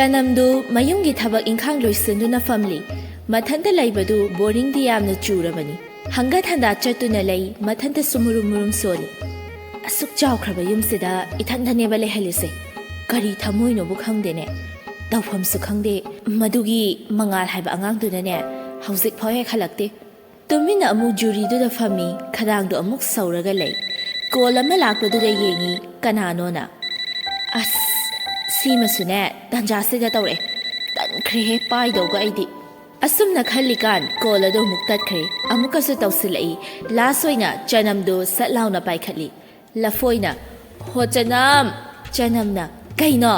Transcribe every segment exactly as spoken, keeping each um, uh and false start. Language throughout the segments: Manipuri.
ꯆꯅꯝꯗꯨ ꯃꯌꯨꯝꯒꯤ ꯊꯕꯛ ꯏꯪꯈꯥꯡ ꯂꯣꯏꯁꯤꯟꯗꯨꯅ ꯐꯝꯂꯤ꯫ ꯃꯊꯟꯇ ꯂꯩꯕꯗꯨ ꯕꯣꯔꯤꯡꯗꯤ ꯌꯥꯝꯅ ꯆꯨꯔꯕꯅꯤ꯫ ꯍꯪꯒꯠ ꯍꯟꯗꯥ ꯆꯠꯇꯨꯅ ꯂꯩ, ꯃꯊꯟꯇꯁꯨ ꯃꯨꯔꯨꯝ ꯃꯨꯔꯨꯝ ꯁꯣꯜꯂꯤ꯫ ꯑꯁꯨꯛ ꯆꯥꯎꯈ꯭ꯔꯕ ꯌꯨꯝꯁꯤꯗ ꯏꯊꯟꯇꯅꯦꯕ ꯂꯩꯍꯜꯂꯤꯁꯦ꯫ ꯀꯔꯤ ꯊꯃꯣꯏꯅꯣꯕꯨ ꯈꯪꯗꯦꯅꯦ꯫ ꯇꯧꯐꯝꯁꯨ ꯈꯪꯗꯦ꯫ ꯃꯗꯨꯒꯤ ꯃꯉꯥꯜ ꯍꯥꯏꯕ ꯑꯉꯥꯡꯗꯨꯅꯅꯦ, ꯍꯧꯖꯤꯛꯐꯥꯎ ꯍꯦꯛ ꯍꯜꯂꯛꯇꯦ꯫ ꯇꯨꯃꯤꯟꯅ ꯑꯃꯨꯛ ꯖꯨꯔꯤꯗꯨꯗ ꯐꯝꯃꯤ, ꯈꯗꯥꯡꯗꯣ ꯑꯃꯨꯛ ꯁꯧꯔꯒ ꯂꯩ꯫ ꯀꯣꯜ ꯑꯃ ꯂꯥꯛꯄꯗꯨꯗ ꯌꯦꯡꯉꯤ, ꯀꯅꯥꯅꯣꯅ꯫ ꯑꯁ, ꯁꯤꯃꯁꯨꯅꯦ, ꯇꯥꯟꯖꯥꯁꯤꯗ ꯇꯧꯔꯛꯑꯦ꯫ ꯇꯟꯈ꯭ꯔꯦꯍꯦ ꯄꯥꯏꯗꯧꯒ ꯑꯩꯗꯤ꯫ ꯑꯁꯨꯝꯅ ꯈꯜꯂꯤꯀꯥꯟ ꯀꯣꯜ ꯑꯗꯨ ꯑꯃꯨꯛ ꯇꯠꯈ꯭ꯔꯦ꯫ ꯑꯃꯨꯛꯀꯁꯨ ꯇꯧꯁꯤꯜꯂꯛꯏ꯫ ꯂꯥꯁ ꯑꯣꯏꯅ ꯆꯅꯝꯗꯨ ꯁꯠ ꯂꯥꯎꯅ ꯄꯥꯏꯈꯠꯂꯤ꯫ ꯂꯐꯣꯏꯅ, "ꯍꯣ ꯆꯅꯝ!" ꯆꯅꯝꯅ, "ꯀꯩꯅꯣ?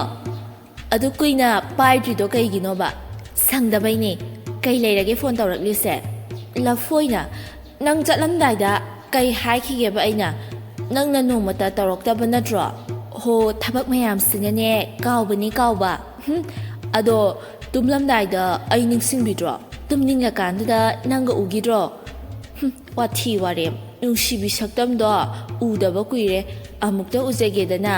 ꯑꯗꯨ ꯀꯨꯏꯅ ꯄꯥꯏꯗ꯭ꯔꯤꯗꯣ ꯀꯩꯒꯤꯅꯣꯕ?" "ꯁꯪꯗꯕꯩꯅꯦ꯫ ꯀꯩ ꯂꯩꯔꯒꯦ ꯐꯣꯟ ꯇꯧꯔꯛꯂꯤꯁꯦ?" ꯂꯐꯣꯏꯅ, "ꯅꯪ ꯆꯠꯂꯝꯗꯥꯏꯗ ꯀꯩ ꯍꯥꯏꯈꯤꯒꯦꯕ ꯑꯩꯅ? ꯅꯪꯅ ꯅꯣꯡꯃꯇ ꯇꯧꯔꯛꯇꯕ ꯅꯠꯇ꯭ꯔꯣ?" "ꯍꯣ, ꯊꯕꯛ ꯃꯌꯥꯝꯁꯤꯅꯅꯦ, ꯀꯥꯎꯕꯅꯤ ꯀꯥꯎꯕ꯫ ꯍꯨꯝ, ꯑꯗꯣ ꯇꯨꯝꯂꯝꯗꯥꯏꯗ ꯑꯩ ꯅꯤꯡꯁꯤꯡꯕꯤꯗ꯭ꯔꯣ? ꯇꯨꯝꯅꯤꯡꯉꯀꯥꯟꯗꯨꯗ ꯅꯪꯒ ꯎꯈꯤꯗ꯭ꯔꯣ?" ꯍꯨꯝ, ꯋꯥꯊꯤ ꯋꯥꯔꯦꯝ꯫ ꯅꯨꯡꯁꯤꯕꯤ ꯁꯛꯇꯝꯗꯣ ꯎꯗꯕ ꯀꯨꯏꯔꯦ꯫ ꯑꯃꯨꯛꯇ ꯎꯖꯒꯦꯗꯅ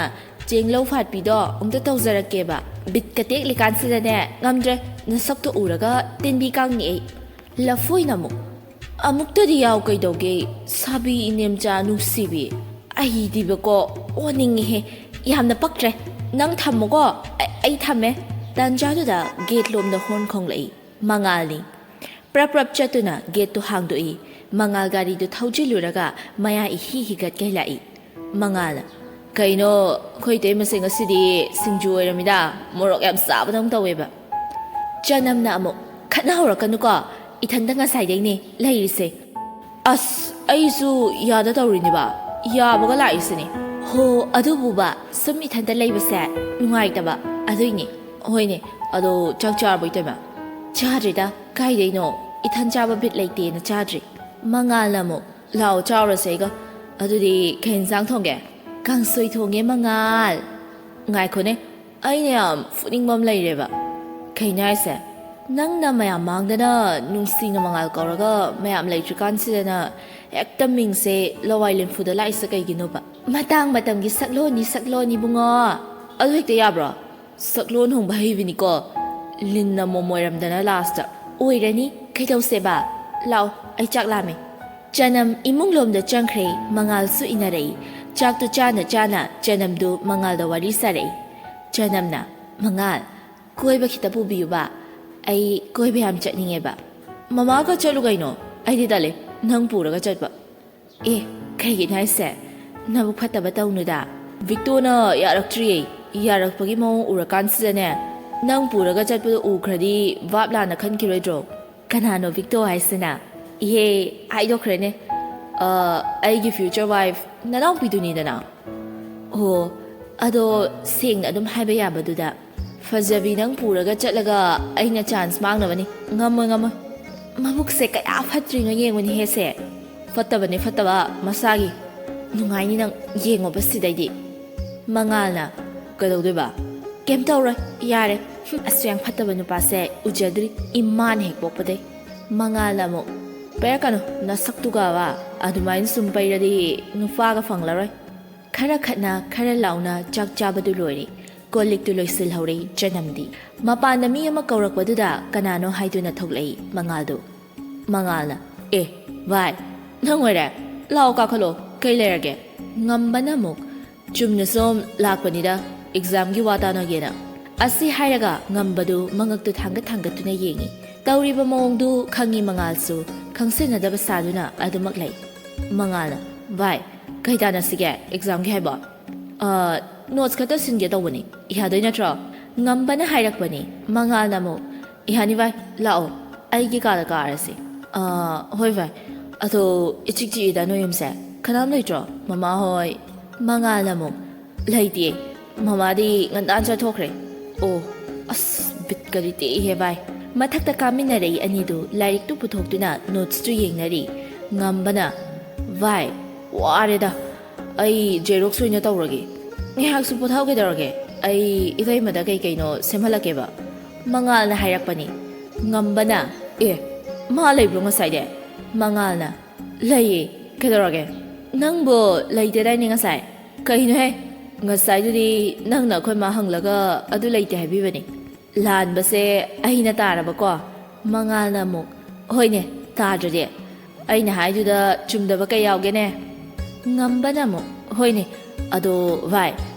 ꯆꯦꯡ ꯂꯧ ꯐꯥꯠꯄꯤꯗꯣ ꯑꯃꯨꯛꯇ ꯇꯧꯖꯔꯛꯀꯦꯕ꯫ ꯕꯤꯠꯀ ꯇꯦꯛꯂꯤꯀꯥꯟꯁꯤꯗꯅꯦ, ꯉꯝꯗ꯭ꯔꯦ꯫ ꯅꯁꯛꯇꯣ ꯎꯔꯒ ꯇꯤꯟꯕꯤ ꯀꯥꯡꯅꯤ ꯑꯩ꯫ ꯂꯐꯣꯏꯅ ꯑꯃꯨꯛ, "ꯑꯃꯨꯛꯇꯗꯤ ꯌꯥꯎ ꯀꯩꯗꯧꯒꯦ, ꯁꯥꯕꯤ ꯏꯅꯦꯝꯆꯥ ꯅꯨꯡꯁꯤꯕꯤ꯫ ꯑꯩꯗꯤꯕꯀꯣ, ꯑꯣꯟꯅꯤꯡꯉꯤꯍꯦ꯫ ꯌꯥꯝꯅ ꯄꯛꯇ꯭ꯔꯦ꯫ ꯅꯪ ꯊꯝꯃꯣꯀꯣ꯫ ꯑꯩ, ꯑꯩ ꯊꯝꯃꯦ꯫" ꯇꯥꯟꯖꯥꯗꯨꯗ ꯒꯦꯠ ꯂꯣꯝꯗ ꯍꯣꯔꯟ ꯈꯣꯡꯂꯛꯏ꯫ ꯃꯉꯥꯜꯅꯤ꯫ ꯄ꯭ꯔꯞ ꯄ꯭ꯔꯞ ꯆꯠꯇꯨꯅ ꯒꯦꯠꯇꯨ ꯍꯥꯡꯗꯣꯛꯏ꯫ ꯃꯉꯥꯜ ꯒꯥꯔꯤꯗꯨ ꯊꯧꯖꯤꯜꯂꯨꯔꯒ ꯃꯌꯥ ꯏꯍꯤ ꯍꯤꯒꯠꯀꯩ ꯂꯥꯛꯏ꯫ ꯃꯉꯥꯜꯅ, "ꯀꯩꯅꯣ, ꯑꯩꯈꯣꯏ ꯏꯇꯩꯃꯁꯦ ꯉꯁꯤꯗꯤ ꯁꯤꯡꯖꯨ ꯑꯣꯏꯔꯝꯃꯤꯗ, ꯃꯣꯔꯣꯛ ꯌꯥꯝ ꯆꯥꯕꯗꯧꯅ ꯇꯧꯋꯦꯕ꯫" ꯆꯅꯝꯅ ꯑꯃꯨꯛ, "ꯈꯠꯅꯍꯧꯔꯛꯀꯅꯨꯀꯣ, ꯏꯊꯟꯇ ꯉꯁꯥꯏꯗꯩꯅꯦ ꯂꯩꯔꯤꯁꯦ꯫" "ꯑꯁ, ꯑꯩꯁꯨ ꯌꯥꯗ ꯇꯧꯔꯤꯅꯦꯕ, ꯌꯥꯕꯒ ꯂꯥꯛꯏꯁꯤꯅꯦ꯫" "ꯍꯣ, ꯑꯗꯨꯕꯨꯕ, ꯁꯨꯝ ꯏꯊꯟꯇ ꯂꯩꯕꯁꯦ ꯅꯨꯡꯉꯥꯏꯇꯕ, ꯑꯗꯨꯏꯅꯦ꯫" "ꯍꯣꯏꯅꯦ, ꯑꯗꯣ ꯆꯥꯛ ꯆꯥꯔꯕꯣ ꯏꯇꯩꯃ?" "ꯆꯥꯗ꯭ꯔꯤꯗ, ꯀꯥꯏꯗꯩꯅꯣ, ꯏꯊꯟ ꯆꯥꯕ ꯕꯤꯠ ꯂꯩꯇꯦꯅ ꯆꯥꯗ꯭ꯔꯤ꯫" ꯃꯉꯥꯜꯅ ꯑꯃꯨꯛ, "ꯂꯥꯛꯑꯣ ꯆꯥꯎꯔꯁꯦ ꯑꯩꯒ꯫ ꯑꯗꯨꯗꯤ ꯀꯩ ꯌꯦꯟꯁꯥꯡ ꯊꯣꯡꯒꯦ?" "ꯀꯥꯡꯁꯣꯏ ꯊꯣꯡꯉꯦ ꯃꯉꯥꯜ꯫" "ꯉꯥꯏꯈꯣꯅꯦ, ꯑꯩꯅ ꯌꯥꯝ ꯐꯨꯅꯤꯡꯕ ꯑꯃ ꯂꯩꯔꯦꯕ꯫" "ꯀꯩꯅꯣ ꯍꯥꯏꯁꯦ?" "ꯅꯪꯅ ꯃꯌꯥꯝ ꯃꯥꯡꯗꯅ ꯅꯨꯡꯁꯤꯅ ꯃꯉꯥꯜ ꯀꯧꯔꯒ ꯃꯌꯥꯝ ꯂꯩꯇ꯭ꯔꯤꯀꯥꯟꯁꯤꯗꯅ ꯍꯦꯛꯇ ꯃꯤꯡꯁꯦ ꯂꯋꯥꯏ ꯂꯦꯝꯐꯨꯗ ꯂꯥꯛꯏꯁꯦ ꯀꯩꯒꯤꯅꯣꯕ?" "ꯃꯇꯥꯡ ꯃꯇꯝꯒꯤ ꯁꯛꯂꯣꯟꯅꯤ, ꯁꯛꯂꯣꯟꯅꯤ ꯏꯕꯨꯡꯉꯣ꯫ ꯑꯗꯨ ꯍꯦꯛꯇ ꯌꯥꯕ꯭ꯔꯣ?" ꯁꯛꯂꯣꯟ ꯍꯣꯡꯕ ꯍꯩꯕꯅꯤꯀꯣ꯫ ꯂꯤꯟꯅ ꯃꯣꯃꯣꯏꯔꯝꯗꯅ ꯂꯥꯁꯇ꯫ ꯑꯣꯏꯔꯅꯤ, ꯀꯩꯗꯧꯁꯦꯕ? ꯂꯥꯛꯑꯣ, ꯑꯩ ꯆꯥꯛ ꯂꯥꯝꯃꯦ꯫ ꯆꯅꯝ ꯏꯃꯨꯡ ꯂꯣꯝꯗ ꯆꯪꯈ꯭ꯔꯦ꯫ ꯃꯉꯥꯜꯁꯨ ꯏꯟꯅꯔꯛꯏ꯫ ꯆꯥꯛꯇꯨ ꯆꯥꯅ ꯆꯥꯅ ꯆꯅꯝꯗꯨ ꯃꯉꯥꯜꯗ ꯋꯥꯔꯤ ꯁꯥꯔꯛꯏ꯫ ꯆꯅꯝꯅ, "ꯃꯉꯥꯜ, ꯀꯣꯏꯕ ꯈꯤꯇ ꯄꯨꯕꯤꯌꯨꯕ꯫ ꯑꯩ ꯀꯣꯏꯕ ꯌꯥꯝ ꯆꯠꯅꯤꯡꯉꯦꯕ꯫" "ꯃꯃꯥꯒ ꯆꯠꯂꯨ ꯀꯩꯅꯣ꯫ ꯑꯩꯗꯤ ꯇꯜꯂꯦ ꯅꯪ ꯄꯨꯔꯒ ꯆꯠꯄ꯫" "ꯑꯦ, ꯀꯩꯒꯤꯅꯣ ꯍꯥꯏꯁꯦ? ꯅꯕꯨꯛ ꯐꯠꯇꯕ ꯇꯧꯅꯨꯗ꯫" "ꯚꯤꯛꯇꯣꯅ ꯌꯥꯔꯛꯇ꯭ꯔꯤꯌꯦ꯫ ꯌꯥꯔꯛꯄꯒꯤ ꯃꯑꯣꯡ ꯎꯔꯀꯥꯟꯁꯤꯗꯅꯦ, ꯅꯪ ꯄꯨꯔꯒ ꯆꯠꯄꯗꯣ ꯎꯈ꯭ꯔꯗꯤ ꯚꯥꯞ ꯂꯥꯟꯅ ꯈꯟꯈꯤꯔꯣꯏꯗ꯭ꯔꯣ?" "ꯀꯅꯥꯅꯣ ꯚꯤꯛꯇꯣ ꯍꯥꯏꯁꯤꯅ?" "ꯏꯍꯦ, ꯍꯥꯏꯗꯣꯛꯈ꯭ꯔꯦꯅꯦ꯫ ꯑ, ꯑꯩꯒꯤ future wife, ꯅꯅꯥꯎꯄꯤꯗꯨꯅꯤꯗꯅ꯫" "ꯑꯣ, ꯑꯗꯣ ꯁꯦꯡꯅ ꯑꯗꯨꯝ ꯍꯥꯏꯕ ꯌꯥꯕꯗꯨꯗ, ꯐꯖꯕꯤ ꯅꯪ ꯄꯨꯔꯒ ꯆꯠꯂꯒ ꯑꯩꯅ chance ꯃꯥꯡꯅꯕꯅꯤ꯫ ꯉꯝꯃꯣꯏ, ꯉꯝꯃꯣꯏ꯫ ꯃꯕꯨꯛꯁꯦ ꯀꯌꯥ ꯐꯠꯇ꯭ꯔꯤꯅꯣ ꯌꯦꯡꯉꯨꯅꯦꯍꯦ ꯁꯦ꯫ ꯐꯠꯇꯕꯅꯦ, ꯐꯠꯇꯕ ꯃꯁꯥꯒꯤ꯫ ꯅꯨꯡꯉꯥꯏꯅꯤ ꯅꯪ ꯌꯦꯡꯉꯣꯕ ꯁꯤꯗꯩꯗꯤ꯫" ꯃꯉꯥꯜꯅ, "ꯀꯩꯗꯧꯗꯣꯏꯕ?" "ꯀꯩꯝ ꯇꯧꯔꯣꯏ, ꯌꯥꯔꯦ꯫ ꯍꯨꯝ, ꯑꯁꯨ ꯌꯥꯝ ꯐꯠꯇꯕ ꯅꯨꯄꯥꯁꯦ ꯎꯖꯗ꯭ꯔꯤ, ꯏꯃꯥꯅ ꯍꯦꯛ ꯄꯣꯛꯄꯗꯩ꯫" ꯃꯉꯥꯜꯅ ꯑꯃꯨꯛ, "ꯄꯩꯔꯛꯀꯅꯨ ꯅꯁꯛꯇꯨꯒꯕ꯫ ꯑꯗꯨꯃꯥꯏꯅ ꯁꯨꯝ ꯄꯩꯔꯗꯤ ꯅꯨꯄꯥꯒ ꯐꯪꯂꯔꯣꯏ꯫" ꯈꯔ ꯈꯠꯅ, ꯈꯔ ꯂꯥꯎꯅ ꯆꯥꯛ ꯆꯥꯕꯗꯨ ꯂꯣꯏꯔꯦ꯫ ꯀꯣꯜ ꯂꯤꯛꯇꯨ ꯂꯣꯏꯁꯤꯜꯍꯧꯔꯦ ꯆꯅꯝꯗꯤ꯫ ꯃꯄꯥꯟꯗ ꯃꯤ ꯑꯃ ꯀꯧꯔꯛꯄꯗꯨꯗ ꯀꯅꯥꯅꯣ ꯍꯥꯏꯗꯨꯅ ꯊꯣꯛꯂꯛꯏ ꯃꯉꯥꯜꯗꯨ꯫ ꯃꯉꯥꯜꯅ, "ꯑꯦ, ꯚꯥꯏ, ꯅꯪ ꯑꯣꯏꯔꯦ? ꯂꯥꯛꯑꯣ, ꯀꯥꯈꯠꯂꯣ, ꯀꯩ ꯂꯩꯔꯒꯦ?" ꯉꯝꯕꯅ ꯑꯃꯨꯛ, "ꯆꯨꯝꯅ ꯁꯨꯝ ꯂꯥꯛꯄꯅꯤꯗ, examꯒꯤ ꯋꯥ ꯇꯥꯅꯒꯦꯅ꯫" ꯑꯁꯤ ꯍꯥꯏꯔꯒ ꯉꯝꯕꯗꯨ ꯃꯉꯛꯇꯨ ꯊꯥꯡꯒꯠ ꯊꯥꯡꯒꯠꯇꯨꯅ ꯌꯦꯡꯏ꯫ ꯇꯧꯔꯤꯕ ꯃꯑꯣꯡꯗꯨ ꯈꯪꯏ ꯃꯉꯥꯜꯁꯨ, ꯈꯪꯁꯤꯟꯅꯗꯕ ꯁꯥꯗꯨꯅ ꯑꯗꯨꯃꯛ ꯂꯩ꯫ ꯃꯉꯥꯜꯅ, "ꯚꯥꯏ, ꯀꯩ ꯇꯥꯟꯅꯁꯤꯒꯦ examꯒꯤ ꯍꯥꯏꯕꯣ?" "ꯑ, notes ꯈꯛꯇ ꯁꯤꯟꯒꯦ ꯇꯧꯕꯅꯤ, ꯌꯥꯗꯣꯏ ꯅꯠꯇ꯭ꯔꯣ?" ꯉꯝꯕꯅ ꯍꯥꯏꯔꯛꯄꯅꯤ꯫ ꯃꯉꯥꯜꯅ ꯑꯃꯨꯛ, "ꯌꯥꯅꯤ ꯚꯥꯏ, ꯂꯥꯛꯑꯣ, ꯑꯩꯒꯤ ꯀꯥꯗ ꯀꯥꯔꯁꯤ꯫" "ꯑ, ꯍꯣꯏ ꯚꯥꯏ꯫ ꯑꯗꯣ ꯏꯆꯤꯛ ꯆꯤꯛꯏꯗ ꯅꯣꯏ ꯌꯨꯝꯁꯦ, ꯀꯅꯥꯝ ꯂꯩꯇ꯭ꯔꯣ? ꯃꯃꯥ ꯍꯣꯏ?" ꯃꯉꯥꯜꯅ ꯑꯃꯨꯛ, "ꯂꯩꯇꯦ, ꯃꯃꯥꯗꯤ ꯉꯟꯇꯥꯅ ꯆꯠꯊꯣꯛꯈ꯭ꯔꯦ꯫" "ꯑꯣ, ꯑꯁ, ꯕꯤꯠꯀꯗꯤ ꯇꯦꯛꯏꯍꯦ ꯚꯥꯏ꯫" ꯃꯊꯛꯇ ꯀꯥꯃꯤꯟꯅꯔꯛꯏ ꯑꯅꯤꯗꯨ ꯂꯥꯏꯔꯤꯛꯇꯨ ꯄꯨꯊꯣꯛꯇꯨꯅ notesꯇꯨ ꯌꯦꯡꯅꯔꯤ꯫ ꯉꯝꯕꯅ, "ꯚꯥꯏ, ꯋꯥꯔꯦꯗ, ꯑꯩ xerox ꯑꯣꯏꯅ ꯇꯧꯔꯒꯦ꯫ ꯉꯥꯏꯍꯥꯛꯁꯨ ꯄꯣꯊꯥꯎ ꯀꯩꯗꯧꯔꯒꯦ? ꯑꯩ ꯏꯇꯩꯃꯗ ꯀꯩ ꯀꯩꯅꯣ ꯁꯦꯝꯍꯜꯂꯛꯀꯦꯕ꯫" ꯃꯉꯥꯜꯅ ꯍꯥꯏꯔꯛꯄꯅꯤ꯫ ꯉꯝꯕꯅ, "ꯑꯦ, ꯃꯥ ꯂꯩꯕ꯭ꯔꯣ ꯉꯁꯥꯏꯗꯤ?" ꯃꯉꯥꯜꯅ, "ꯂꯩꯌꯦ, ꯀꯩꯗꯧꯔꯒꯦ? ꯅꯪꯕꯨ ꯂꯩꯇꯦꯗꯥꯏꯅꯦ ꯉꯁꯥꯏ? ꯀꯩꯅꯣꯍꯦ?" "ꯉꯁꯥꯏꯗꯨꯗꯤ ꯅꯪꯅ ꯑꯩꯈꯣꯏ ꯃꯥ ꯍꯪꯂꯒ ꯑꯗꯨ ꯂꯩꯇꯦ ꯍꯥꯏꯕꯤꯕꯅꯤ꯫ ꯂꯥꯟꯕꯁꯦ ꯑꯩꯅ ꯇꯥꯔꯕꯀꯣ?" ꯃꯉꯥꯜꯅ ꯑꯃꯨꯛ, "ꯍꯣꯏꯅꯦ, ꯇꯥꯗ꯭ꯔꯗꯤ꯫ ꯑꯩꯅ ꯍꯥꯏꯗꯨꯗ ꯆꯨꯝꯗꯕ ꯀꯩ ꯌꯥꯎꯒꯦꯅꯦ?" ꯉꯝꯕꯅ ꯑꯃꯨꯛ, "ꯍꯣꯏꯅꯦ, ꯑꯗꯣ ꯚꯥꯏ,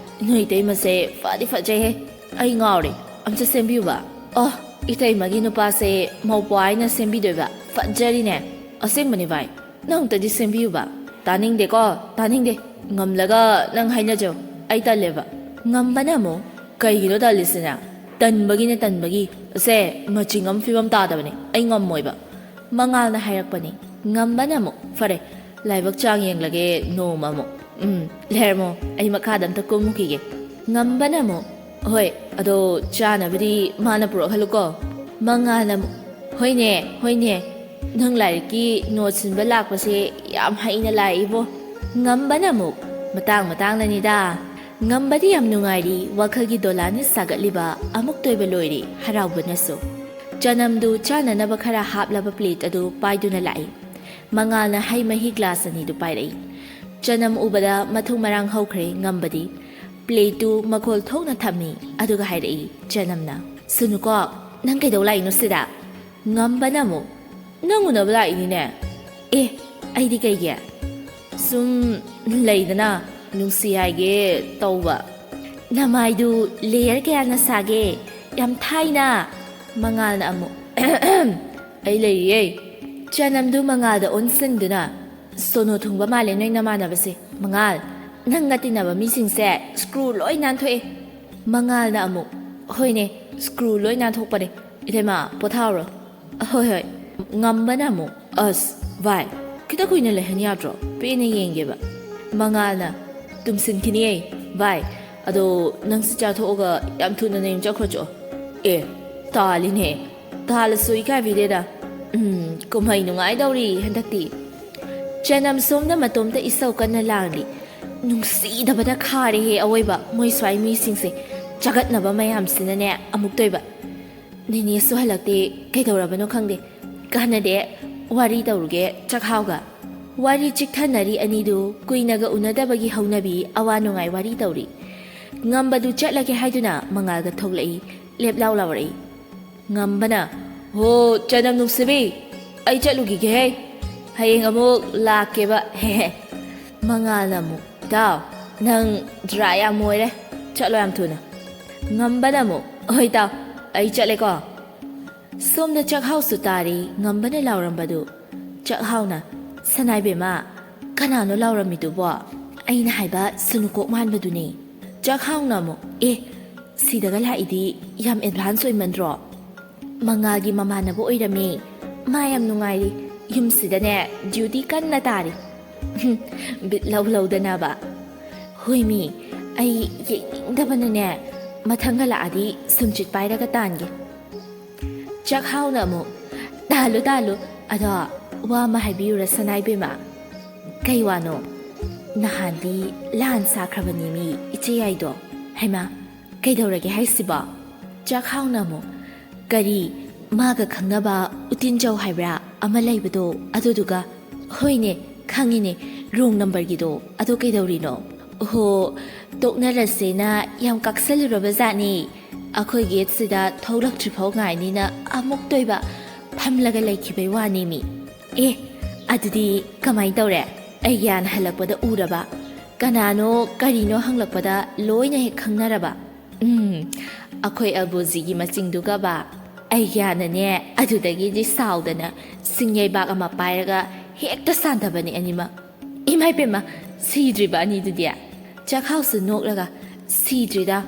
ꯅꯣꯏ ꯏꯇꯩꯃꯁꯦ ꯐꯗꯤ ꯐꯖꯩꯍꯦ꯫ ꯑꯩ ꯉꯥꯎꯔꯦ꯫ ꯑꯝꯇ ꯁꯦꯝꯕꯤꯌꯨꯕ꯫ ꯑꯣ, ꯏꯇꯩꯃꯒꯤ ꯅꯨꯄꯥꯁꯦ ꯃꯧꯄ꯭ꯋꯥ ꯍꯥꯏꯅ ꯁꯦꯝꯕꯤꯗꯣꯏꯕ꯫ ꯐꯖꯔꯤꯅꯦ꯫ ꯑꯁꯦꯡꯕꯅꯤ ꯚꯥꯏ, ꯅꯪ ꯑꯝꯇꯗꯤ ꯁꯦꯝꯕꯤꯌꯨꯕ꯫" "ꯇꯥꯅꯤꯡꯗꯦꯀꯣ, ꯇꯥꯅꯤꯡꯗꯦ꯫ ꯉꯝꯂꯒ ꯅꯪ ꯍꯥꯏꯅꯖꯧ꯫ ꯑꯩ ꯇꯜꯂꯦꯕ꯫" ꯉꯝꯕꯅ ꯑꯃꯨꯛ, "ꯀꯩꯒꯤꯅꯣ ꯇꯜꯂꯤꯁꯤꯅ?" "ꯇꯟꯕꯒꯤꯅꯦ, ꯇꯟꯕꯒꯤ꯫ ꯑꯁꯦ ꯃꯆꯤꯡ ꯑꯃ ꯐꯤꯕꯝ ꯇꯥꯗꯕꯅꯦ꯫ ꯑꯩ ꯉꯝꯃꯣꯏꯕ꯫" ꯃꯉꯥꯜꯅ ꯍꯥꯏꯔꯛꯄꯅꯤ꯫ ꯉꯝꯕꯅ ꯑꯃꯨꯛ, "ꯐꯔꯦ, ꯂꯥꯏꯕꯛ ꯆꯥꯡ ꯌꯦꯡꯂꯒꯦ ꯅꯣꯡꯃ ꯑꯃꯨꯛ꯫ ꯎꯝ, ꯂꯩꯔꯝꯃꯣ, ꯑꯩ ꯃꯈꯥꯗ ꯑꯝꯇ ꯀꯨꯝꯃꯨꯈꯤꯒꯦ꯫" ꯉꯝꯕꯅ ꯑꯃꯨꯛ, "ꯍꯣꯏ, ꯑꯗꯣ ꯆꯥꯅꯕꯗꯤ ꯃꯥꯅ ꯄꯨꯔꯛꯍꯜꯂꯨꯀꯣ꯫" ꯃꯉꯥꯜꯅ ꯑꯃꯨꯛ, "ꯍꯣꯏꯅꯦ, ꯍꯣꯏꯅꯦ, ꯅꯪ ꯂꯥꯏꯔꯤꯛꯀꯤ ꯅꯣꯠ ꯁꯤꯟꯕ ꯂꯥꯛꯄꯁꯦ ꯌꯥꯝ ꯍꯩꯅ ꯂꯥꯛꯏꯕꯣ꯫" ꯉꯝꯕꯅ ꯑꯃꯨꯛ, "ꯃꯇꯥꯡ ꯃꯇꯥꯡꯅꯅꯤꯗ꯫" ꯉꯝꯕꯗꯤ ꯌꯥꯝ ꯅꯨꯡꯉꯥꯏꯔꯤ, ꯋꯥꯈꯜꯒꯤ ꯗꯣꯂꯥꯟꯅ ꯁꯥꯒꯠꯂꯤꯕ ꯑꯃꯨꯛꯇꯣꯏꯕ ꯂꯣꯏꯔꯦ ꯍꯔꯥꯎꯕꯅꯁꯨ꯫ ꯆꯅꯝꯗꯨ ꯆꯥꯅꯅꯕ ꯈꯔ ꯍꯥꯞꯂꯕ ꯄ꯭ꯂꯦꯠ ꯑꯗꯨ ꯄꯥꯏꯗꯨꯅ ꯂꯥꯛꯏ꯫ ꯃꯉꯥꯜꯅ ꯍꯩ ꯃꯍꯤ ꯒ꯭ꯂꯥꯁ ꯑꯅꯤꯗꯨ ꯄꯥꯏꯔꯛꯏ꯫ ꯆꯅꯝ ꯎꯕꯗ ꯃꯊꯨꯝ ꯃꯔꯥꯡ ꯍꯧꯈ꯭ꯔꯦ ꯉꯝꯕꯗꯤ꯫ ꯄ꯭ꯂꯦꯠꯇꯨ ꯃꯈꯣꯜ ꯊꯣꯛꯅ ꯊꯝꯃꯤ, ꯑꯗꯨꯒ ꯍꯥꯏꯔꯛꯏ ꯆꯅꯝꯅ, "ꯁꯨꯅꯨꯀꯣ, ꯅꯪ ꯀꯩꯗꯧ ꯂꯥꯛꯏꯅꯣ ꯁꯤꯗ?" ꯉꯝꯕꯅ ꯑꯃꯨꯛ, "ꯅꯪ ꯎꯅꯕ ꯂꯥꯛꯏꯅꯤꯅꯦ꯫" "ꯑꯦ, ꯑꯩꯗꯤ ꯀꯩꯒꯤ?" "ꯁꯨꯝ ꯂꯩꯗꯅ, ꯅꯨꯡꯁꯤ ꯍꯥꯏꯒꯦ ꯇꯧꯕ꯫" "ꯅꯃꯥꯏꯗꯨ ꯂꯦꯌꯔ ꯀꯌꯥꯅ ꯁꯥꯒꯦ? ꯌꯥꯝ ꯊꯥꯏꯅ꯫" ꯃꯉꯥꯜꯅ ꯑꯃꯨꯛ, "ꯑꯩ ꯂꯩꯔꯤꯌꯦ꯫" ꯆꯅꯝꯗꯨ ꯃꯉꯥꯜꯗ ꯑꯣꯟꯁꯤꯟꯗꯨꯅ, "ꯁꯣꯅꯣ ꯊꯨꯡꯕ ꯃꯥꯜꯂꯦ ꯅꯣꯏ ꯅꯃꯥꯟꯅꯕꯁꯦ꯫ ꯃꯉꯥꯜ, ꯅꯪꯒ ꯇꯤꯟꯅꯕ ꯃꯤꯁꯤꯡꯁꯦ ꯁ꯭ꯀ꯭ꯔꯨ ꯂꯣꯏ ꯅꯥꯟꯊꯣꯛꯑꯦ꯫" ꯃꯉꯥꯜꯅ ꯑꯃꯨꯛ, "ꯍꯣꯏꯅꯦ, ꯁ꯭ꯀ꯭ꯔꯨ ꯂꯣꯏ ꯅꯥꯟꯊꯣꯛꯄꯅꯦ꯫ ꯏꯇꯩꯃ, ꯄꯣꯊꯥꯎꯔꯣ꯫" "ꯍꯣꯏ, ꯍꯣꯏ꯫" ꯉꯝꯕꯅ ꯑꯃꯨꯛ, "ꯑꯁ, ꯚꯥꯏ, ꯈꯤꯇ ꯀꯨꯏꯅ ꯂꯩꯍꯟ ꯌꯥꯗ꯭ꯔꯣ? ꯄꯦꯟꯅ ꯌꯦꯡꯒꯦꯕ꯫" ꯃꯉꯥꯜꯅ, "ꯇꯨꯝꯁꯤꯟꯈꯤꯅꯤꯌꯦ, ꯚꯥꯏ꯫ ꯑꯗꯣ ꯅꯪꯁꯨ ꯆꯥꯊꯣꯛꯑꯒ ꯌꯥꯝ ꯊꯨꯅ ꯅꯌꯨꯝ ꯆꯠꯈ꯭ꯔꯣ ꯆꯣ꯫" "ꯑꯦ, ꯇꯥꯜꯂꯤꯅꯦ꯫ ꯇꯥꯜꯂꯁꯨ ꯏꯀꯥꯏꯕꯤꯗꯦꯗ꯫ ꯎꯝ, ꯀꯨꯝꯍꯩ ꯅꯨꯡꯉꯥꯏꯗꯧꯔꯤ ꯍꯟꯗꯛꯇꯤ꯫" ꯆꯅꯝ ꯁꯣꯝꯗ ꯃꯇꯣꯝꯇ ꯏꯁꯧ ꯀꯟꯅ ꯂꯥꯡꯂꯤ꯫ "ꯅꯨꯡꯁꯤꯗꯕꯗ ꯈꯥꯔꯦꯍꯦ ꯑꯋꯣꯏꯕ ꯃꯣꯏ ꯁ꯭ꯋꯥꯏ ꯃꯤꯁꯤꯡꯁꯦ꯫ ꯆꯒꯠꯅꯕ ꯃꯌꯥꯝꯁꯤꯅꯅꯦ ꯑꯃꯨꯛꯇꯣꯏꯕ꯫ ꯅꯦꯅꯦꯁꯨ ꯍꯜꯂꯛꯇꯦ, ꯀꯩꯗꯧꯔꯕꯅꯣ ꯈꯪꯗꯦ꯫ ꯀꯥꯟꯅꯗꯦ, ꯋꯥꯔꯤ ꯇꯧꯔꯨꯒꯦ ꯆꯥꯛꯍꯥꯎꯒ꯫" ꯋꯥꯔꯤ ꯆꯤꯛꯊꯅꯔꯤ ꯑꯅꯤꯗꯨ ꯀꯨꯏꯅꯒ ꯎꯅꯗꯕꯒꯤ ꯍꯧꯅꯕꯤ ꯑꯋꯥ ꯅꯨꯡꯉꯥꯏ ꯋꯥꯔꯤ ꯇꯧꯔꯤ꯫ ꯉꯝꯕꯗꯨ ꯆꯠꯂꯒꯦ ꯍꯥꯏꯗꯨꯅ ꯃꯉꯥꯜꯒ ꯊꯣꯛꯂꯛꯏ꯫ ꯂꯦꯞꯂꯥꯎ ꯂꯥꯎꯔꯛꯏ꯫ ꯉꯝꯕꯅ, "ꯍꯣ, ꯆꯅꯝ ꯅꯨꯡꯁꯤꯕꯤ, ꯑꯩ ꯆꯠꯂꯨꯈꯤꯒꯦꯍꯦ꯫ ꯍꯌꯦꯡ ꯑꯃꯨꯛ ꯂꯥꯛꯀꯦꯕ, ꯍꯦꯍꯦ꯫" ꯃꯉꯥꯜꯅ ꯑꯃꯨꯛ, "ꯏꯇꯥꯎ, ꯅꯪ ꯗ꯭ꯔꯥ ꯌꯥꯝ ꯑꯣꯏꯔꯦ꯫ ꯆꯠꯂꯣ ꯌꯥꯝ ꯊꯨꯅ꯫" ꯉꯝꯕꯅ ꯑꯃꯨꯛ, "ꯍꯣꯏ ꯏꯇꯥꯎ, ꯑꯩ ꯆꯠꯂꯦꯀꯣ꯫" ꯁꯣꯝꯗ ꯆꯥꯛꯍꯥꯎꯁꯨ ꯇꯥꯔꯤ ꯉꯝꯕꯅ ꯂꯥꯎꯔꯝꯕꯗꯨ꯫ ꯆꯥꯛꯍꯥꯎꯅ, "ꯁꯅꯥꯏꯕꯦꯝꯃ, ꯀꯅꯥꯅꯣ ꯂꯥꯎꯔꯝꯃꯤꯗꯨꯕꯣ?" "ꯑꯩꯅ ꯍꯥꯏꯕ ꯁꯨꯅꯨꯀꯣꯛ ꯃꯥꯟꯕꯗꯨꯅꯦ꯫" ꯆꯥꯛꯍꯥꯎꯅ ꯑꯃꯨꯛ, "ꯑꯦ, ꯁꯤꯗꯒ ꯂꯥꯛꯏꯗꯤ ꯌꯥꯝ ꯑꯦꯗꯚꯥꯟꯁ ꯑꯣꯏꯃꯟꯗ꯭ꯔꯣ?" "ꯃꯉꯥꯜꯒꯤ ꯃꯃꯥꯟꯅꯕ ꯑꯣꯏꯔꯝꯃꯦ꯫ ꯃꯥ ꯌꯥꯝ ꯅꯨꯡꯉꯥꯏꯔꯤ꯫ ꯌꯨꯝꯁꯤꯗꯅꯦ ꯗ꯭ꯌꯨꯇꯤ ꯀꯟꯅ ꯇꯥꯔꯤ꯫" ꯕꯤꯠ ꯂꯧ ꯂꯧꯗꯅꯕ꯫ "ꯍꯣꯏꯃꯤ, ꯑꯩ ꯌꯦꯡꯅꯤꯡꯗꯕꯅꯅꯦ, ꯃꯊꯪꯒ ꯂꯥꯛꯑꯗꯤ ꯁꯨꯝꯆꯤꯠ ꯄꯥꯏꯔꯒ ꯇꯥꯟꯒꯦ꯫" ꯆꯥꯛꯍꯥꯎꯅ ꯑꯃꯨꯛ, "ꯇꯥꯜꯂꯨ, ꯇꯥꯜꯂꯨ꯫ ꯑꯗꯣ ꯋꯥ ꯑꯃ ꯍꯥꯏꯕꯤꯌꯨꯔꯥ ꯁꯅꯥꯏꯕꯦꯝꯃ?" "ꯀꯩ ꯋꯥꯅꯣ?" "ꯅꯍꯥꯟꯗꯤ ꯂꯥꯟ ꯁꯥꯈ꯭ꯔꯕꯅꯦꯃꯤ ꯏꯆꯦ ꯌꯥꯏꯗꯣ꯫" "ꯍꯩꯃꯥ, ꯀꯩꯗꯧꯔꯒꯦ ꯍꯥꯏꯁꯤꯕꯣ?" ꯆꯥꯛꯍꯥꯎꯅ ꯑꯃꯨꯛ, "ꯀꯔꯤ, ꯃꯥꯒ ꯈꯪꯅꯕ ꯎꯇꯤꯟꯖꯧ ꯍꯥꯏꯕ꯭ꯔꯥ ꯑꯃ ꯂꯩꯕꯗꯣ, ꯑꯗꯨꯗꯨꯒ?" "ꯍꯣꯏꯅꯦ, ꯈꯪꯉꯤꯅꯦ, ꯔꯣꯡ ꯅꯝꯕꯔꯒꯤꯗꯣ꯫ ꯑꯗꯣ ꯀꯩꯗꯧꯔꯤꯅꯣ?" "ꯍꯣ, ꯇꯣꯛꯅꯔꯁꯦꯅ ꯌꯥꯝ ꯀꯥꯛꯁꯜꯂꯨꯔꯕ ꯖꯥꯠꯅꯤ꯫ ꯑꯩꯈꯣꯏ ꯒꯦꯠꯁꯤꯗ ꯊꯣꯛꯂꯛꯇ꯭ꯔꯤꯐꯥꯎ ꯉꯥꯏꯅꯤꯅ ꯑꯃꯨꯛꯇꯣꯏꯕ ꯐꯝꯂꯒ ꯂꯩꯈꯤꯕꯩ ꯋꯥꯅꯦꯃꯤ꯫" "ꯑꯦ, ꯑꯗꯨꯗꯤ ꯀꯃꯥꯏ ꯇꯧꯔꯦ? ꯑꯩ ꯒ꯭ꯌꯥꯟ ꯍꯜꯂꯛꯄꯗ ꯎꯔꯕ? ꯀꯅꯥꯅꯣ ꯀꯔꯤꯅꯣ ꯍꯪꯂꯛꯄꯗ ꯂꯣꯏꯅ ꯍꯦꯛ ꯈꯪꯅꯔꯕ?" "ꯎꯝ, ꯑꯩꯈꯣꯏ ꯑꯕꯨꯖꯤꯒꯤ ꯃꯆꯤꯡꯗꯨꯒꯕ ꯑꯩ ꯒ꯭ꯌꯥꯟꯅꯅꯦ, ꯑꯗꯨꯗꯒꯤꯗꯤ ꯁꯥꯎꯗꯅ ꯁꯤꯡꯌꯩꯕꯥꯛ ꯑꯃ ꯄꯥꯏꯔꯒ ꯍꯦꯛꯇ ꯁꯥꯟꯊꯕꯅꯤ ꯑꯅꯤꯃꯛ꯫" "ꯏꯃꯥꯏ ꯄꯦꯝꯃ, ꯁꯤꯗ꯭ꯔꯤꯕ ꯑꯅꯤꯗꯨꯗꯤ?" ꯆꯥꯛꯍꯥꯎꯁꯨ ꯅꯣꯛꯂꯒ, "ꯁꯤꯗ꯭ꯔꯤꯗ,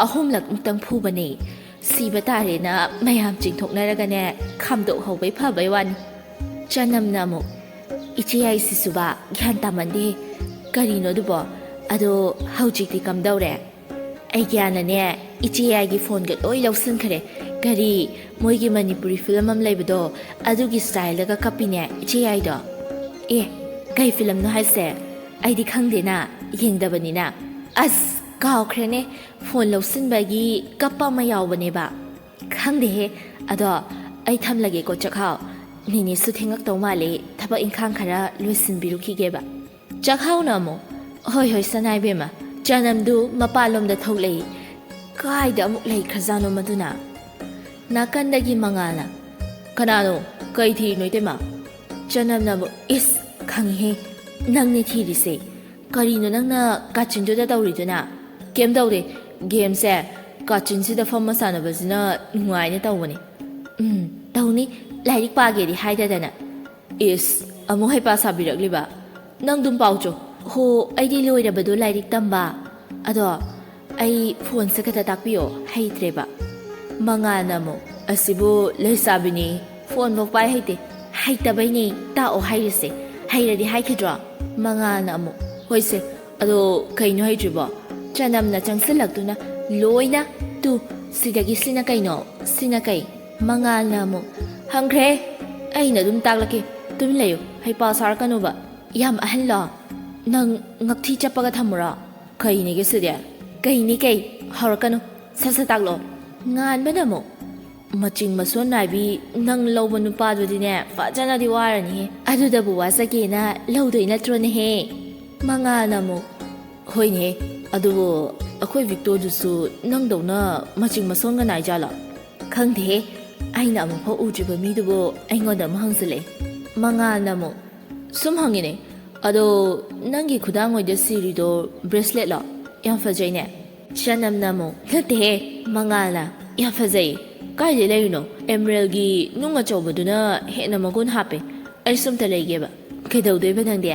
ꯑꯍꯨꯝꯂꯛ ꯃꯨꯛꯇꯪ ꯐꯨꯕꯅꯦ꯫ ꯁꯤꯕ ꯇꯥꯔꯦꯅ ꯃꯌꯥꯝ ꯆꯤꯡꯊꯣꯛꯅꯔꯒꯅꯦ, ꯈꯥꯝꯗꯣꯛꯍꯧꯕꯩ ꯐꯕꯩ ꯋꯥꯅꯤ꯫" ꯆꯅꯝꯅ ꯑꯃꯨꯛ, "ꯏꯆꯦ ꯌꯥꯏꯁꯤꯁꯨꯕ ꯒ꯭ꯌꯥꯟ ꯇꯥꯃꯟꯗꯦ꯫ ꯀꯔꯤꯅꯣ ꯑꯗꯨꯕꯣ? ꯑꯗꯣ ꯍꯧꯖꯤꯛꯇꯤ ꯀꯝꯗꯧꯔꯦ?" "ꯑꯩ ꯒ꯭ꯌꯥꯟꯅꯅꯦ, ꯏꯆꯦ ꯌꯥꯏꯒꯤ ꯐꯣꯟꯒ ꯂꯣꯏ ꯂꯧꯁꯤꯟꯈ꯭ꯔꯦ꯫ ꯀꯔꯤ, ꯃꯣꯏꯒꯤ ꯃꯅꯤꯄꯨꯔꯤ ꯐꯤꯂꯝ ꯑꯃ ꯂꯩꯕꯗꯣ, ꯑꯗꯨꯒꯤ ꯁ꯭ꯇꯥꯏꯜꯗꯒ ꯀꯞꯄꯤꯅꯦ ꯏꯆꯦ ꯌꯥꯏꯗꯣ꯫" "ꯑꯦ, ꯀꯩ ꯐꯤꯂꯝꯅꯣ ꯍꯥꯏꯁꯦ? ꯑꯩꯗꯤ ꯈꯪꯗꯦꯅ, ꯌꯦꯡꯗꯕꯅꯤꯅ꯫" "ꯑꯁ, ꯀꯥꯎꯈ꯭ꯔꯦꯅꯦ, ꯐꯣꯟ ꯂꯧꯁꯤꯟꯕꯒꯤ ꯀꯞꯄ ꯑꯃ ꯌꯥꯎꯕꯅꯦꯕ꯫" "ꯈꯪꯗꯦꯍꯦ꯫ ꯑꯗꯣ ꯑꯩ ꯊꯝꯂꯒꯦꯀꯣ, ꯆꯥꯛꯍꯥꯎ꯫ ꯅꯦꯅꯦꯁꯨ ꯊꯦꯡꯉꯛꯇꯧ ꯃꯥꯜꯂꯦ, ꯊꯕꯛ ꯊꯕꯛ ꯏꯪꯈꯥꯡ ꯈꯔ ꯂꯣꯏꯁꯤꯟꯕꯤꯔꯨꯈꯤꯒꯦꯕ꯫ ꯆꯥꯛꯍꯥꯎꯅ ꯑꯃꯨꯛ, "ꯍꯣꯏ, ꯍꯣꯏ, ꯁꯅꯥ ꯏꯕꯦꯝꯃ, ꯆꯅꯝꯗꯨ ꯃꯄꯥꯟꯂꯣꯝꯗ ꯊꯣꯛꯂꯛꯏ꯫ ꯀꯥꯏꯗ ꯑꯃꯨꯛ ꯂꯩꯈ꯭ꯔꯖꯥꯠꯅꯣ ꯃꯗꯨꯅ?" ꯅꯥꯀꯟꯗꯒꯤ ꯃꯉꯥꯜꯅ, "ꯀꯅꯥꯅꯣ? ꯀꯩ ꯊꯤꯔꯤꯅꯣ, ꯏꯇꯩꯃ?" ꯆꯅꯝꯅ ꯑꯃꯨꯛ, "ꯏꯁ, ꯈꯪꯉꯤꯍꯦ, ꯅꯪꯅꯦ ꯊꯤꯔꯤꯁꯦ꯫ ꯀꯔꯤꯅꯣ ꯅꯪꯅ ꯀꯥꯆꯤꯟꯗꯨꯗ ꯇꯧꯔꯤꯗꯨꯅ?" "ꯀꯩꯝ ꯇꯧꯗꯦ, ꯒꯦꯝꯁꯦ ꯀꯥꯆꯤꯟꯁꯤꯗ ꯐꯝꯃ ꯁꯥꯟꯅꯕꯁꯤꯅ ꯅꯨꯡꯉꯥꯏꯅ ꯇꯧꯕꯅꯤ꯫" "ꯎꯝ, ꯇꯧꯅꯤ, ꯂꯥꯏꯔꯤꯛ ꯄꯥꯒꯦꯗꯤ ꯍꯥꯏꯗꯗꯅ꯫" "ꯏꯁ, ꯑꯃꯨꯛ ꯍꯩꯄꯥ ꯁꯥꯕꯤꯔꯛꯂꯤꯕ? ꯅꯪ ꯑꯗꯨꯝ ꯄꯥꯎꯆꯣ꯫" "ꯍꯣ, ꯑꯩꯗꯤ ꯂꯣꯏꯔꯕꯗꯣ ꯂꯥꯏꯔꯤꯛ ꯇꯝꯕ꯫ ꯑꯗꯣ ꯑꯩ ꯐꯣꯟꯁꯦ ꯈꯛꯇ ꯇꯥꯛꯄꯤꯌꯣ, ꯍꯩꯇ꯭ꯔꯦꯕ꯫" ꯃꯉꯥꯜꯅ ꯑꯃꯨꯛ, "ꯑꯁꯤꯕꯨ ꯂꯩꯁꯥꯕꯤꯅꯤ, ꯐꯣꯟꯐꯧ ꯄꯥꯏ ꯍꯩꯇꯦ꯫" "ꯍꯩꯇꯕꯩꯅꯦ ꯇꯥꯛꯑꯣ ꯍꯥꯏꯔꯤꯁꯦ, ꯍꯩꯔꯗꯤ ꯍꯥꯏꯈꯤꯗ꯭ꯔꯣ?" ꯃꯉꯥꯜꯅ ꯑꯃꯨꯛ, "ꯍꯣꯏꯁꯦ, ꯑꯗꯣ ꯀꯩꯅꯣ ꯍꯩꯇ꯭ꯔꯤꯕꯣ?" ꯆꯅꯝꯅ ꯆꯪꯁꯤꯜꯂꯛꯇꯨꯅ, "ꯂꯣꯏꯅ꯫ ꯇꯨ, ꯁꯤꯗꯒꯤ ꯁꯤꯅ ꯀꯩꯅꯣ, ꯁꯤꯅ ꯀꯩ?" ꯃꯉꯥꯜꯅ ꯑꯃꯨꯛ, "ꯍꯪꯈ꯭ꯔꯦ, ꯑꯩꯅ ꯑꯗꯨꯝ ꯇꯥꯛꯂꯛꯀꯦ, ꯇꯨꯃꯤꯟ ꯂꯩꯌꯨ, ꯍꯩꯄꯥ ꯁꯥꯔꯛꯀꯅꯨꯕ꯫" "ꯌꯥꯝ ꯑꯍꯜꯂꯣ? ꯅꯪ ꯉꯛꯊꯤ ꯆꯞꯄꯒ ꯊꯝꯃꯨꯔꯣ?" "ꯀꯩꯅꯦꯒꯦ ꯁꯤꯗꯤ?" "ꯀꯩꯅꯤ ꯀꯩ? ꯍꯧꯔꯛꯀꯅꯨ, ꯁꯠ ꯁꯠ ꯇꯥꯛꯂꯛꯑꯣ꯫" ꯉꯥꯟꯕꯅ ꯑꯃꯨꯛ, "ꯃꯆꯤꯡ ꯃꯁꯣꯟ ꯅꯥꯏꯕꯤ ꯅꯪ ꯂꯧꯕ ꯅꯨꯄꯥꯗꯨꯗꯤꯅꯦ ꯐꯖꯅꯗꯤ ꯋꯥꯔꯅꯤꯍꯦ꯫ ꯑꯗꯨꯗꯕꯨ ꯋꯥꯖꯒꯦꯅ ꯂꯧꯗꯣꯏ ꯅꯠꯇ꯭ꯔꯣꯅꯦꯍꯦ?" ꯃꯉꯥꯜꯅ ꯑꯃꯨꯛ, "ꯍꯣꯏꯅꯦ, ꯑꯗꯨꯕꯨ ꯑꯩꯈꯣꯏ ꯚꯤꯛꯇꯣꯗꯨꯁꯨ ꯅꯪꯗꯧꯅ ꯃꯆꯤꯡ ꯃꯁꯣꯟꯒ ꯅꯥꯏꯖꯥꯠꯂꯣ?" "ꯈꯪꯗꯦꯍꯦ, ꯑꯩꯅ ꯑꯃꯨꯛꯐꯥꯎ ꯎꯗ꯭ꯔꯤꯕ ꯃꯤꯗꯨꯕꯨ ꯑꯩꯉꯣꯟꯗ ꯑꯃꯨꯛ ꯍꯪꯖꯤꯜꯂꯛꯑꯦ꯫" ꯃꯉꯥꯜꯅ ꯑꯃꯨꯛ, "ꯁꯨꯝ ꯍꯪꯉꯤꯅꯦ, ꯑꯗꯣ ꯅꯪꯒꯤ ꯈꯨꯗꯥꯡ ꯑꯣꯏꯗ ꯁꯤꯔꯤꯗꯣ ꯕ꯭ꯔꯦꯁꯂꯦꯠꯂꯣ? ꯌꯥꯝ ꯐꯖꯩꯅꯦ꯫" ꯆꯅꯝꯅ ꯑꯃꯨꯛ, "ꯅꯠꯇꯦꯍꯦ, ꯃꯉꯥꯜꯅ ꯌꯥꯝ ꯐꯖꯩ꯫ ꯀꯥꯏꯗꯩ ꯂꯩꯔꯤꯅꯣ? ꯑꯦꯃꯔꯦꯜꯒꯤ ꯅꯨꯡ ꯑꯆꯧꯕꯗꯨꯅ ꯍꯦꯟꯅ ꯃꯒꯨꯟ ꯍꯥꯞꯄꯦ꯫ ꯑꯩꯁꯨ ꯑꯝꯇ ꯂꯩꯒꯦꯕ꯫" "ꯀꯩꯗꯧꯗꯣꯏꯕ ꯅꯪꯗꯤ?"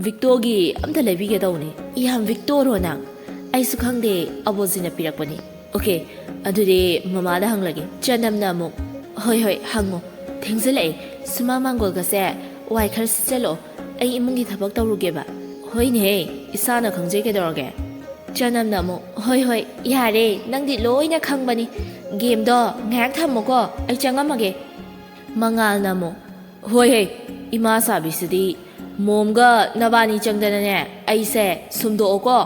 "ꯚꯤꯛꯇꯣꯒꯤ ꯑꯝꯇ ꯂꯩꯕꯤꯒꯦ ꯇꯧꯕꯅꯦ꯫" "ꯌꯥꯝ ꯚꯤꯛꯇꯣꯔꯣ ꯅꯪ?" "ꯑꯩꯁꯨ ꯈꯪꯗꯦ, ꯑꯕꯣꯖꯤꯅ ꯄꯤꯔꯛꯄꯅꯤ꯫" "ꯑꯣꯀꯦ, ꯑꯗꯨꯗꯤ ꯃꯃꯥꯗ ꯍꯪꯂꯒꯦ꯫" ꯆꯅꯝꯅ ꯑꯃꯨꯛ, "ꯍꯣꯏ, ꯍꯣꯏ, ꯍꯪꯉꯣ꯫ ꯊꯦꯡꯖꯤꯜꯂꯛꯑꯦ, ꯁꯨꯃꯥꯡ ꯃꯥꯡꯒꯣꯜꯒꯁꯦ ꯋꯥꯏ ꯈꯔ ꯁꯤꯠꯆꯜꯂꯛꯑꯣ, ꯑꯩ ꯏꯃꯨꯡꯒꯤ ꯊꯕꯛ ꯇꯧꯔꯨꯒꯦꯕ꯫" "ꯍꯣꯏꯅꯦꯍꯦ, ꯏꯁꯥꯅ ꯈꯪꯖꯩ ꯀꯩꯗꯧꯔꯒꯦ꯫" ꯆꯅꯝꯅ ꯑꯃꯨꯛ, "ꯍꯣꯏ, ꯍꯣꯏ, ꯌꯥꯔꯦ, ꯅꯪꯗꯤ ꯂꯣꯏꯅ ꯈꯪꯕꯅꯤ꯫ ꯒꯦꯝꯗꯣ ꯉꯥꯏꯍꯥꯛ ꯊꯝꯃꯣꯀꯣ, ꯑꯩ ꯆꯪꯉꯝꯃꯒꯦ꯫" ꯃꯉꯥꯜꯅ ꯑꯃꯨꯛ, "ꯍꯣꯏ ꯍꯦ, ꯏꯃꯥ ꯁꯥꯕꯤꯁꯤꯗꯤ, ꯃꯣꯝꯒ ꯅꯕꯥꯅꯤ ꯆꯪꯗꯅꯅꯦ ꯑꯩꯁꯦ ꯁꯨꯝꯗꯣꯛꯑꯣꯀꯣ꯫